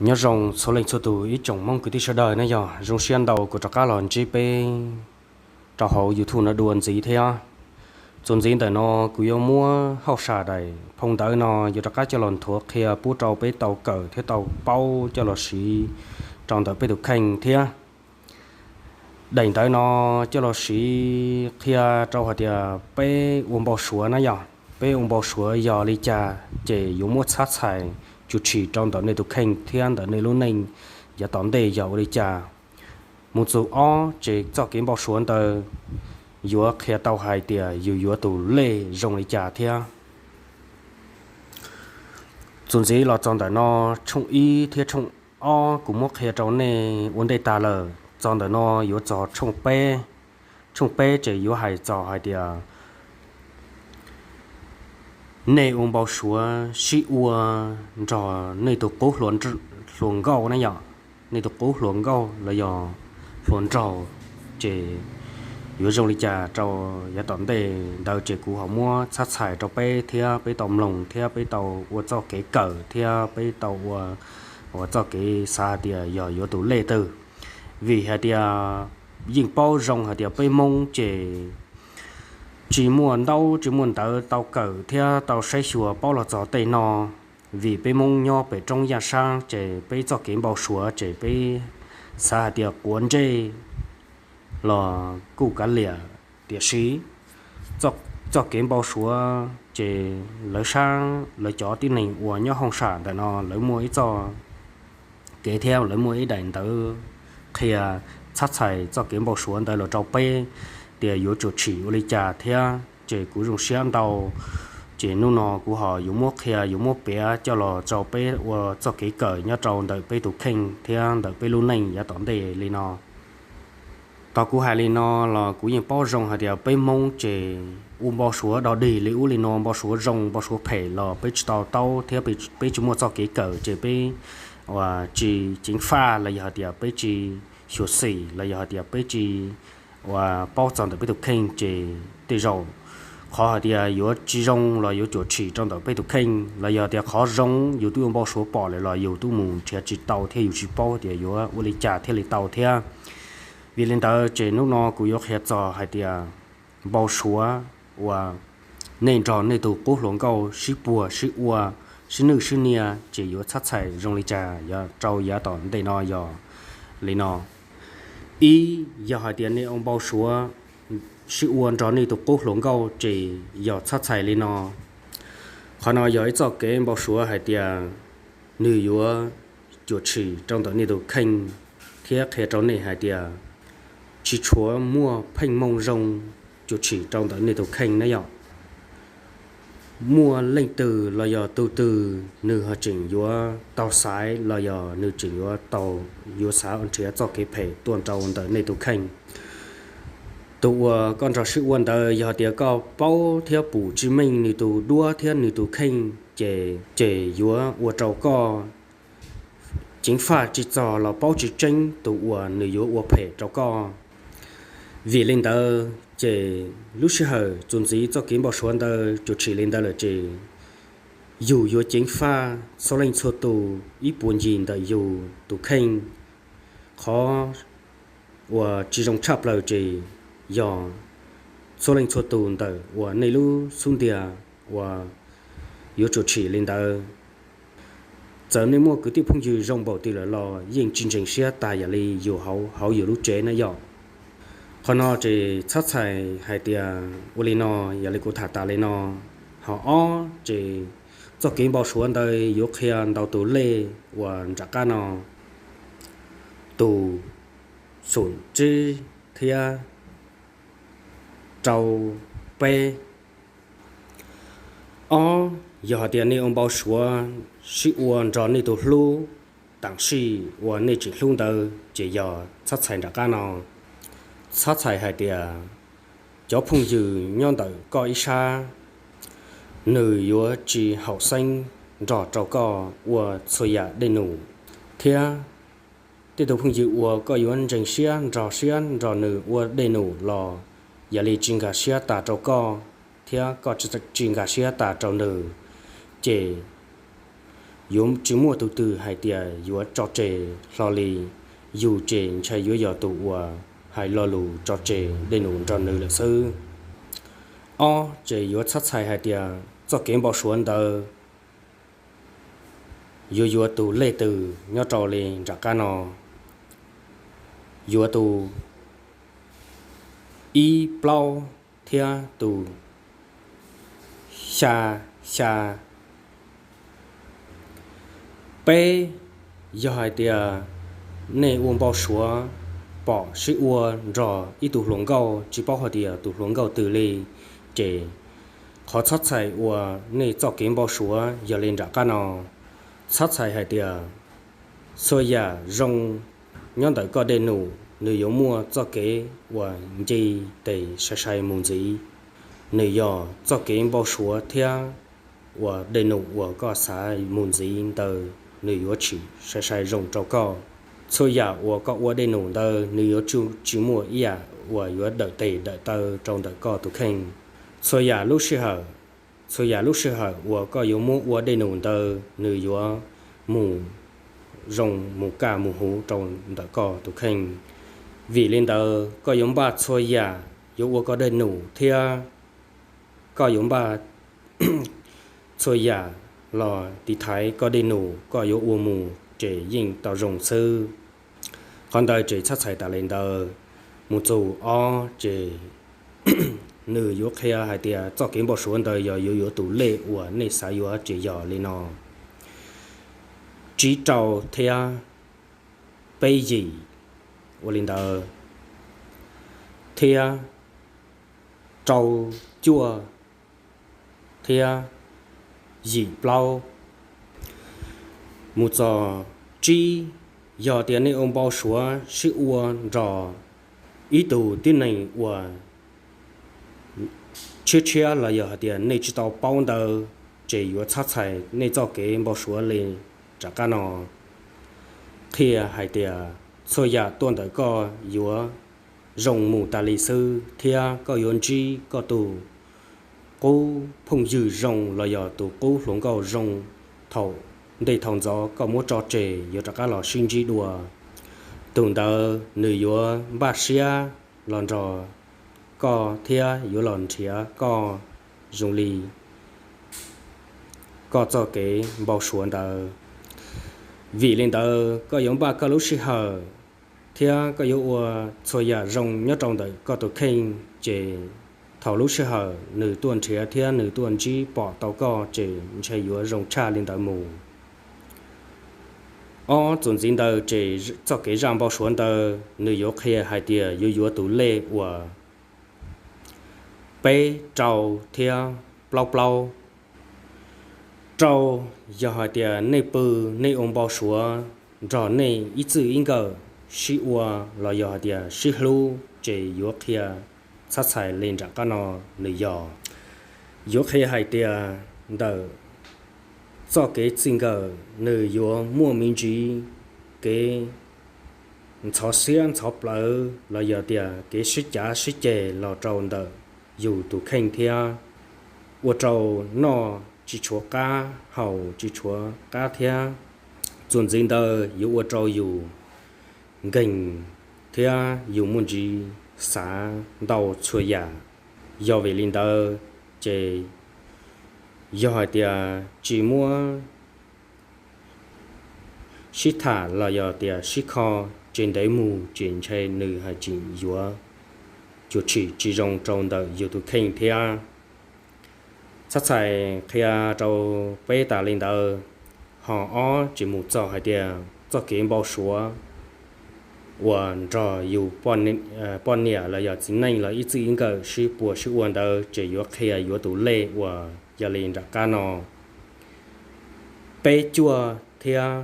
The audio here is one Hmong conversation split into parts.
Nyob zoo txhua leej txhua tus ib tsoom Hmoob kwv tij sawv daws na yog, zoo siab ntau kuv rov qab los ntsib peb rau hauv YouTube no dua ntxiv thiab. Txuas ntxiv ntawm no kuv yuav muab hauj sam daim phau ntawv no yuav rov qab coj los nthuav qhia pub rau peb tau kawm thiab tau paub coj los siv rau ntawm peb tus kheej thiab. Daim ntawv no coj los siv qhia rau hais tias peb ua npau suav na yog, peb ua npau suav yog li cas ces yuav muab txhab txhais tshwm sim rau ntawm nej tus kheej thiab ntawm nej lub neej yav tom ntej yog ua li cas. Mus txug ob ces txoj kev npau suav ntawd yuav qhia tau hais tias yus yuav tus lej zoo li cas thiab. Txuas ntxiv los txog ntawm no, tshooj ib thiab tshooj ob kuv muab qhia rau nej ua ntej tag lawm. Txog ntawm no yuav txog tshooj peb. Tshooj peb ces yuav hais txog hais tias nej ua npau suav sib ua nrog nej tus qub hluas nkauj na yom, nej tus qub hluas nkauj los yog hluas nraug, ces yuav zoo li cas rau yav tom ntej ntawd ces kuv ho muab txhab txhais rau peb thiab peb tau mloog thiab peb tau ua txoj kev kawm thiab peb tau ua, ua txoj kev xav hais tias yog yuav tus lej twg. Vim hais tias yeej paub zoo hais tias peb Hmoob ces tsis muaj ntaub tsis muaj ntawv tau kawm thiab tau saib xyuas paub los txog tej no. Vim peb Hmoob nyob pem roob yaj sab ces peb txoj kev npau suav ces peb xav hais tias quav ntsej los kuj kav liam, tiam sis txoj kev npau suav ces lawv sab lawv cov tib neeg uas nyob hauj sam ntawm no lawv muaj ib txoj kev thiab lawv muaj ib daim ntawv qhia txhab txhais txoj kev npau suav ntawd los rau peb tias yuav tshwm sim ua li cas thiab ces kuv zoo siab ntau. Ces hnub no kuv ho yuav muab qhia yuav muab piav coj los rau peb ua txoj kev kawm nyob rau ntawm peb tus kheej thiab ntawm peb lub neej yav tom ntej li no. Thaum kuv hais li no los kuv yeej paub zoo hais tias peb Hmoob ces ua npau suav dog dig li ub li no, npau suav zoo npau suav phem los peb tsis to taub thiab peb tsis muaj txoj kev kawm ces peb ua tsis ceev faj los yog hais tias peb tsis xyuam xim los yog hais tias peb tsis ua paub txog ntawm peb tus kheej ces tej zaum qhov hais tias yuav tsis zoo los yuav tshwm sim rau ntawm peb tus kheej los yog tias qhov zoo yus twb ua npau suav pom lawm los yus twb mus nrhiav tsis tau thiab yus tsis paub tias yuav ua li cas thiaj li tau thiab. Vim li ntawd ces hnub no kuv yuav qhia txog hais tias npau suav uas nej nrog nej tus qub hluas nkauj sib puag sib ua, sib nwj sib nias ces yuav txhab txhais zoo li cas rau yav tom ntej no yog li no. Ib, yog hais tias nej ua npau suav sib ua nrog nej tus qub hluas nkauj ces yog txhab txhais li no. Qhov no yog ib txoj kev npau suav hais tias nws yuav tshwm sim rau ntawm nej tus kheej thiab qhia rau nej hais tias tsis tshuav muaj pheej mooj zoo tshwm sim rau ntawm nej tus kheej na yom. Muaj leej twg los yog tus twg nws ho tseem yuav tau xaiv los yog nws tseem yuav tau, yuav xav ua nrhiav txoj kev phem tuaj rau ntawm nej tus kheej. Tus uas koj nrog sib ua ntawd yog tias koj paub thiab pum tsis meej nws tus duab thiab nws tus kheej ces, ces yuav ua rau koj ceev faj tsis txog los paub tsis tseeb tus uas nws yuav ua phem rau koj. Vim li ntawd ces lub sij hawm txuas ntxiv txoj kev npau suav ntawd tshwm sim li ntawd lawm ces yus yuav ceev faj txhua leej txhua tus ib puas ncig ntawm yus tus kheej. Qhov uas tsis zoo tshaj plaws ces yog txhua leej txhua tus ntawm uas nej lub xub ntiag uas yuav tshwm sim li ntawd. Txawm nej muaj kwv tij phooj ywg zoo npaum twg lawm los yeej tsis ntseeg siab tas yam li yus hauv, hauv yus lub tsev na yom. Qhov no ces txhob txhais hais tias ua li no, yog li kuv tham tas li no. Ho ob ces txoj kev npau suav ntawd yuav qhia ntau tus lej uas nram qab no, tus xum tsib thiab rau peb. Ob, yog hais tias nej ua npau suav sib ua nrog nej tus hlub, tam sim uas nej tseem hlub ntawd ces yog txhob txhais nram qab no. Txhob txhais hais tias cov phooj ywg nyob ntawm koj ib sab, nws yuav tsis haum xeeb nrog rau koj ua txhua yam dej num, thiab tej tus phooj ywg uas koj yuav ntseeg siab nrog siab nrog nws ua dej num los yam li tsis nkag siab tas rau koj, thiab koj tsis nkag siab tas rau nws, ces yuav tsis muaj tus twg hais tias yuav tso tseg hlo li. Yus ces ntshai yuav yog tus uas hais lo lus tso tseg dej num nrog nws lawm xwb. Ob, ces yuav txhab txhais hais tias txoj kev npau suav ntawd yuav yuav tus lej twg nyob rau li nram qab no. Yuav tus ib plaub thiab tus xya xya. Peb, yog hais tias nej ua npau suav pom sib ua nrog ib tug hluas nkauj tsis paub hais tias tus hluas nkauj twg li, ces qhov txhab txhais uas nej txoj kev npau suav yog li nram qab no. Txhab txhais hais tias txhua yam zoo nyob ntawm koj dej num nws yuav muaj txoj kev uas nce tes sai sai mus ntxiv. Nws yog txoj kev npau suav thiab uas dej num uas koj xav mus ntxiv ntawd nws yuav tsis sai sai zoo rau koj. Txhua yam uas koj ua dej num ntawd nws yuav tsis muaj ib yam uas yuav dawm tes dawm taw rau ntawm koj tus kheej. Txhua yam lub sij hawm, txhua yam lub sij hawm uas koj yuav muab ua dej num ntawd nws yuav mus zoo mus kaj mus huv rau ntawm koj tus kheej. Vim li ntawd koj yuav npaj txhua yam yuav ua koj dej num thiab koj yuav npaj txhua yam los tiv thaiv koj dej num koj yuav ua mus ces yeej tau zoo xwb. Qhov ntawd ces txhab txhais tas li ntawd. Mus txug ob ces nws yuav qhia hais tias txoj kev npau suav ntawd yog yuav yuav tus lej uas nej xav yuav ces yog li no: tsib rau thiab peb yim, ua li ntawd, thiab rau cuaj thiab yim plaub. Mus txog tsib, yog tias nej ua npau suav sib ua nrog ib tug tib neeg uas tshiab tshiab los yog hais tias nej tsis tau paub ntawd, ces yuav txhab txhais nej txoj kev npau suav li rov qab no. Qhia hais tias txhua yam tuaj ntawm koj yuav zoo mus tas li xwb thiab koj yuav ntsib koj tus qub phooj ywg zoo los yog tus qub hluas nkauj zoo thaum ntej thaum ntxov koj muab tso tseg yuav rov qab los sib ntsib dua. Tus ntawd nws yuav npaj siab los nrog koj thiab yuav los nrhiav koj zoo li koj txoj kev npau suav ntawd. Vim li ntawd koj yuav npaj koj lub sij hawm thiab koj yuav ua txhua yam zoo nyob rau ntawm koj tus kheej, ces thaum lub sij hawm nws tuaj nrhiav thiab nws tuaj ntsib pom tau koj ces ntshe yuav zoo tshaj li ntawd mus. Ob, txuas ntxiv ntawd ces txoj kev zaj npau suav ntawd nws yuav qhia hais tias yuav yuav tus lej uas peb, rau thiab plaub plaub. Rau, yog hais tias nej pw, nej ua npau suav nrog nej ib txwj ib nkawm sib ua los yog hais tias sib hlub ces yuav qhia txhab txhais li nram qab no nws yog. Yuav qhia hais tias ntawm txoj kev txij nkawm nws yuav muaj me ntsis kev ntxhov siab ntxhov plawv los yog tias kev sib cav sib ceg los rau ntawm yus tus kheej thiab ua rau noj tsis tshuav qab, haus tsis tshuav qab thiab txuas ntxiv ntawd yuav ua rau yus nkeeg thiab yus muaj ntsis xav ntau txhua yam. Yog vim li ntawd ces yog hais tias tsis muab sib tham los yog tias sib kho, ces ntev mus ces ntshe nws haj tseem yuav cuam tshim tsis zoo rau ntawm yus tus kheej thiab. Txhab txhais qhia rau peb tas li ntawd. Ho ob ces mus txog hais tias txoj kev npau suav uas nrog yus poj niam los yog txiv neej los ib txwj ib nkawm sib puas sib ua ntawd ces yuav qhia yuav tus lej uas yog li nram qab no: peb cuaj thiab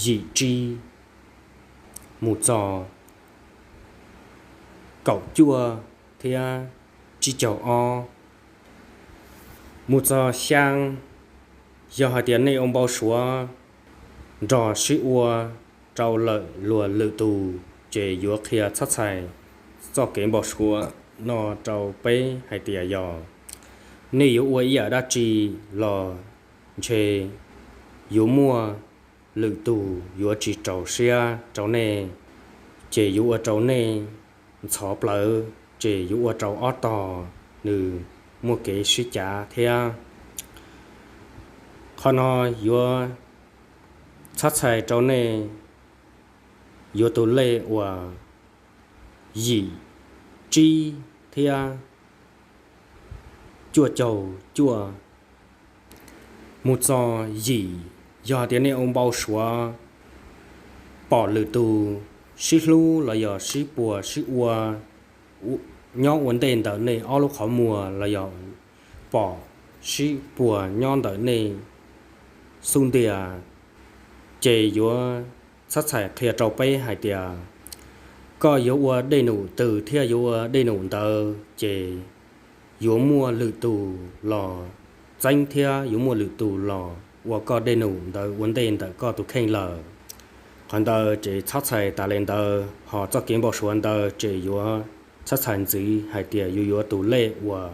yim tsib, mus txog kaum cuaj thiab tsib caug ob. Mus txog xyaa, yog hais tias nej ua npau suav nrog sib ua rau lawm luag lwm tus, ces yuav qhia txhab txhais txoj kev npau suav no rau peb hais tias yog nej yuav ua ib yam dab tsi los ntshe yuav muaj lwm tus yuav tsis rau siab rau nej, ces yuav ua rau nej ntxhov plawv, ces yuav ua rau ob tog nws muaj kev sib cav thiab. Qhov no yuav txhab txhais rau nej yuav tus lej uas yim tsib thiab cuaj caug cuaj mus txog yim. Yog hais tias nej ua npau suav pom lwm tus sib hlub los yog sib puas sib ua nyob ua ntej ntawm nej ob lub qhov muag los yog pom sib puas nyob ntawm nej xub ntiag, ces yuav txhab txhais qhia rau peb hais tias koj yuav ua dej num twg thiab yuav ua dej num ntawd ces yuav muaj lwm tus los txeeb thiab yuav muaj lwm tus los ua koj dej num ntawd ua ntej ntawm koj tus kheej lawm. Qhov ntawd ces txhab txhais tas li ntawd, ho txoj kev npau suav ntawd ces yuav txhab txhais ntxiv hais tias yuav yuav tus lej uas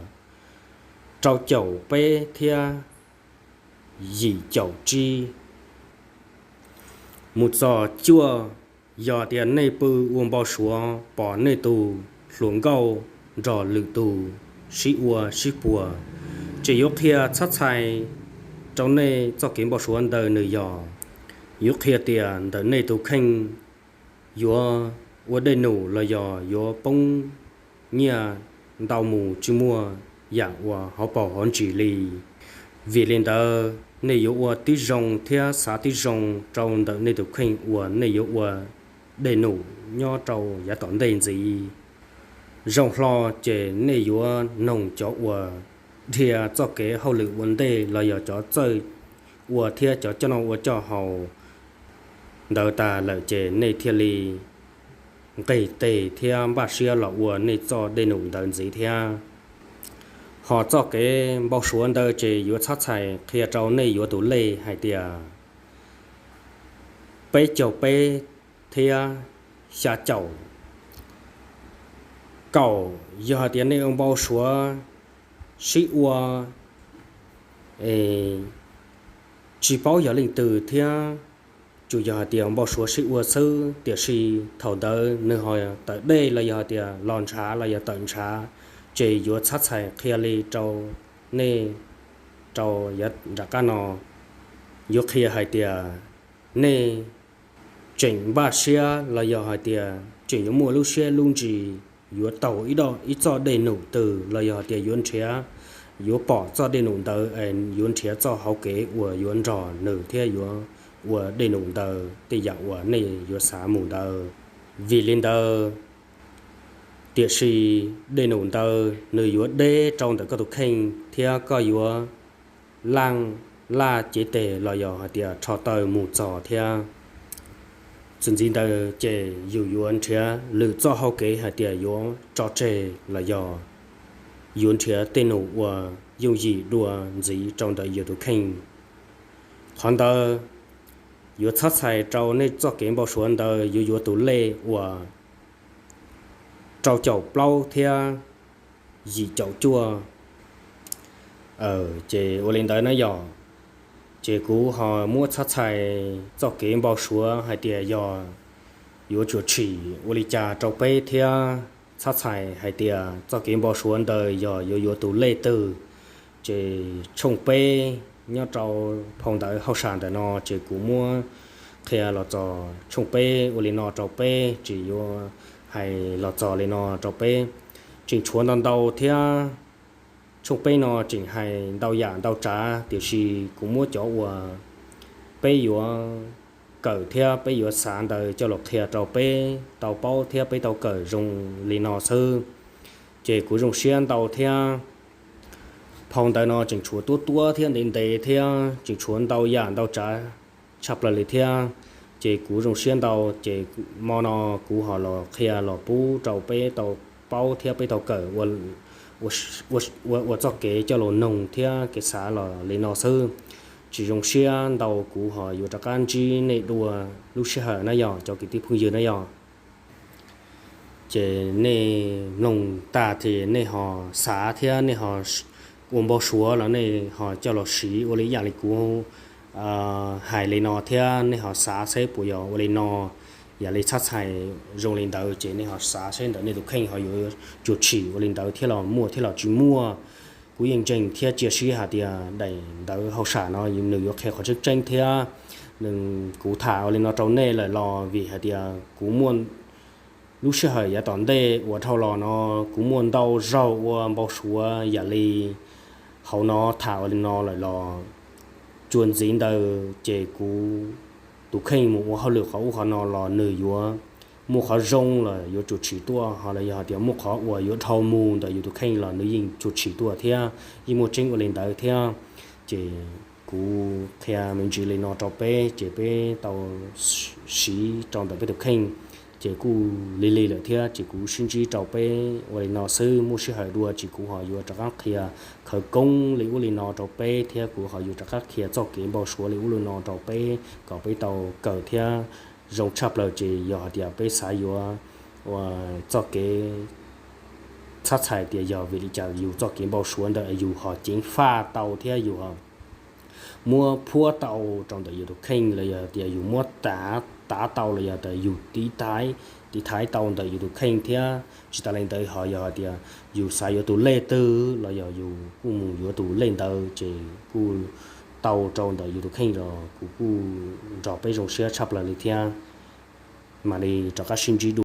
rau caum peb thiab yim caum tsib mus txog cuaj. Yog tias nej pw ua npau suav pom nej tus hluas nkauj nrog lwm tus sib ua sib puas, ces yuav qhia txhab txhais rau nej txoj kev npau suav ntawd nws yog, yuav qhia tias ntawm nej tus kheej yuav ua dej num los yog yuav poob nyiaj ntau mus tsis muaj yam uas hauv paus hauv ntsis li. Vim li ntawd nej yuav ua tib zoo thiab xav tib zoo rau ntawm nej tus kheej uas nej yuav ua dej num nyob rau yav tom ntej ntxiv. Zoo hlo ces nej yuav noog cov uas dhia txoj kev hauj lwm ua ntej los yog cov txawj ua thiab cov coj noj ua coj haus ntawd tas lawm ces nej thiaj li nqeg tes thiab npaj siab los ua nej txoj dej num ntawd ntxiv thiab. Ho txoj kev npau suav ntawd ces yuav txhab txhais qhia rau nej yuav tus lej hais tias peb caug peb thiab xya caum kaum. Yog hais tias nej ua npau suav sib ua tsis paub yog leej twg thiab tsuas yog hais tias npau suav sib ua xwb, tiam sis thaum ntawd nws ho tawm dej los yog hais tias los ntshav los yog tawm ntshav, ces yuav txhab txhais qhia li rau nej rau yav nram qab no. Yuav qhia hais tias nej tseem npaj siab los yog hais tias tseem yuav muaj lub siab lub ntsws yuav taug ib txoj dej num twg los yog hais tias yuav nrhiav, yuav pom txoj dej num ntawd es yuav nrhiav txoj hauv kev uas yuav nrog nws thiab yuav ua dej num ntawd tej yam uas nej yuav xav mus ntawd. Vim li ntawd, tiam sis dej num ntawd nws yuav deb rau ntawm koj tus kheej thiab koj yuav laj, laj cev tes los yog hais tias rho taw mus txog thiab. Txuas ntxiv ntawd ces yus yuav nrhiav lwm txoj hauv kev hais tias yuav tso tseg los yog yuav nrhiav tej num uas yooj yim dua ntxiv rau ntawm yus tus kheej. Qhov ntawd yuav txhab txhais rau nej txoj kev npau suav ntawd yuav yuav tus lej uas rau caum plaub thiab yim caum cuaj. Ces ua li ntawd na yom, ces kuv ho muab txhab txhais txoj kev npau suav hais tias yog yuav tsuas tshim ua li cas rau peb thiab txhab txhais hais tias txoj kev npau suav ntawd yog yuav yuav tus lej twg. Ces tshooj peb nyob rau phau ntawv hauj sam ntawm no ces kuv muab qhia los txog tshooj peb ua li no rau peb, tsis yuav hais los txog li no rau peb. Tseem tshuav ntau ntau thiab, tshooj peb no tseem hais ntau yam ntau tsav, tiam sis kuv muab cov uas peb yuav kawm thiab peb yuav xav ntawd coj los qhia rau peb tau paub thiab peb tau kawm zoo li no xwb. Ces kuv zoo siab ntau thiab. Phau ntawv no tseem tshuav tuab tuab thiab ntev ntev thiab tseem tshuav ntau yam ntau tsav tshaj plaws li thiab. Ces kuv zoo siab ntau, ces hmo no kuv ho los qhia los pub rau peb tau paub thiab peb tau kawm ua txoj kev coj los noog thiab kev xav los li no xwb. Tsis zoo siab ntau, kuv ho yuav rov qab ntsib nej dua lub sij hawm na yog cov kwv tij phooj ywg na yog. Ces nej mloog tag ces nej ho xav thiab nej ho ua npau suav los nej ho coj los siv ua li yam li kuv hais li no thiab nej ho xav seb puas yog ua li no, yam li txhab txhais zoo li ntawd ces nej ho xav seb ntawm nej tus kheej ho yuav tsuas tshim ua li ntawd thiab los muaj thiab los tsis muaj. Kuv yeej ntseeg thiab cia siab hais tias daim ntawv hauj sam no nws yuav qhia qhov tseeb tseeb thiab. Kuv tham ua li no rau nej lawm los vim hais tias kuv muaj lub sij hawm yav tom ntej uas dhau los no kuv muaj ntau zaug ua npau suav yam li hauv no tham ua li no lawm los tsuas ntxiv ntawd ces kuv tus kheej mus ua hauj lwm qhov ub qhov no los nws yuav muaj qhov zoo los yuav tsuas tshim tuaj, ho los yog hais tias muaj qhov uas yuav dhau mus ntawm yus tus kheej los nws yeej tsuas tshim tuaj thiab, yeej muaj tseeb ua li ntawd thiab. Ces kuv qhia me ntsis li no rau peb ces peb tau siv rau ntawm peb tus kheej. Ces kuj lig lig lawm thiab ces kuv sib ntsib rau peb ua li no xwb, muaj sij hawm dua ces kuv ho yuav rov qab qhia khawv koob li ub li no rau peb thiab kuv ho yuav rov qab qhia txoj kev npau suav li ub li no rau peb kom peb tau kawm thiab. Zoo tshaj plaws ces yog hais tias peb xav yuav ua txoj kev txhab txhais tias yog vim li cas yus txoj kev npau suav ntawd yus ho ceev faj tau thiab yus ho muab phuab tau rau ntawm yus tus kheej los yog tias yus muab tav tau los yog tias yus tiv thaiv, tiv thaiv tau ntawm yus tus kheej thiab. Tsis tas li ntawd ho yog hais tias yus xav yuav tus lej twg los yog yus kuj mus yuav tus lej ntawd ces kuj tau rau ntawm yus tus kheej los kuv kuj nrog peb zoo siab tshaj plaws li thiab. Mam li rov qab sib ntsib dua.